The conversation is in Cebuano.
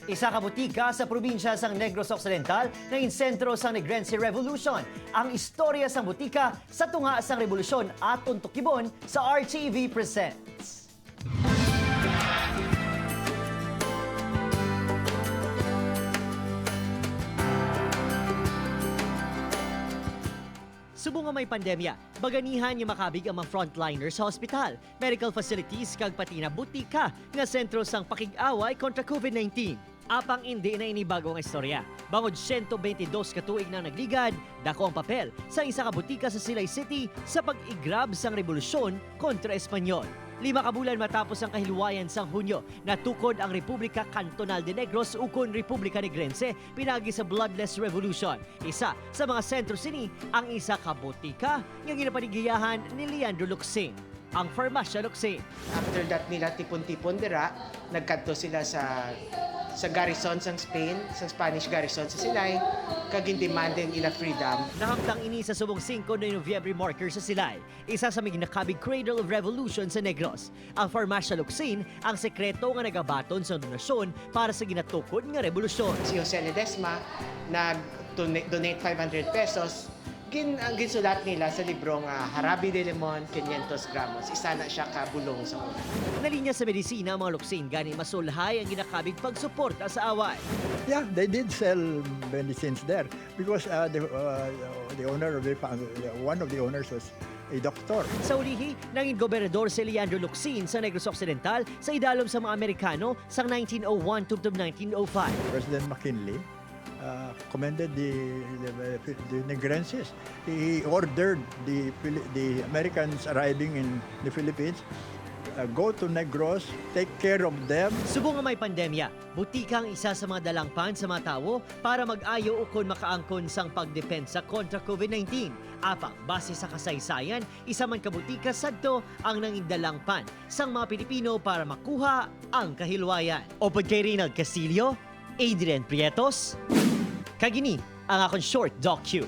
Isa ka butika sa probinsya sang Negros Occidental nangin sentro sang Negrense Revolution. Ang istorya sang butika sa tunga sang revolusyon aton tukibon sa RTV Presents. Subong nga may pandemya, baganihan nga makabig ang mga frontliners sa hospital, medical facilities kag pati na butika nga sentro sang pakig-away kontra COVID-19. Apang hindi na inibago ang istorya. Bangod 122 ka tuig na nagligad, dako ang papel sa isa ka butika sa Silay City sa pag-igrab sang rebolusyon kontra Espanyol. 5 ka bulan matapos ang kahilwayan sang Hunyo, natukod ang Republika Cantonal de Negros ukon Republika Negrense pinagi sa Bloodless Revolution. Isa sa mga sentro sini ang isa ka botika nga ginapanigiyahan ni Leandro Locsin, ang Farmacia Locsin. After that nila tipon-tipon dira, nagkadto sila sa garrison sang Spain, sa Spanish garrison sa Silay, kag gindemanda ang ila freedom. Nahamtang ini sa subong 5 de Nobyembre marker sa Silay, isa sa mga nakabig cradle of revolution sa Negros. Ang Farmacia Locsin ang sekreto nga nagabaton sa donasyon para sa ginatukod nga rebolusyon. Si Jose Ledesma nag-donate 500 pesos. Ang ginsulat nila sa libro nga Jarabe de Limon, 500 gramos. Isa na siya ka bulong sa una. Nalinya sa medisina ang mga Locsin gani masulhay ang ginakabig pagsuporta sa away. Yeah, they did sell medicines there because the owner of the family, one of the owners was a doctor. Sa ulihi, nangin gobernador si Leandro Locsin sa Negros Occidental sa idalom sa mga Amerikano sang 1901 to 1905. President McKinley commended the Negrenses. He ordered the Americans arriving in the Philippines, go to Negros, take care of them. Subong nga may pandemya, butika ang isa sa mga dalangpan sa mga tawo para mag-ayo ukon makaangkon sang pagdepensa kontra COVID-19. Apang base sa kasaysayan, isa man ka butika sadto ang nangindalangpan sang mga Pilipino para makuha ang kahilwayan. Opod kay Rinald Castillo, Adrian Prietos, kagini ang akong short docu.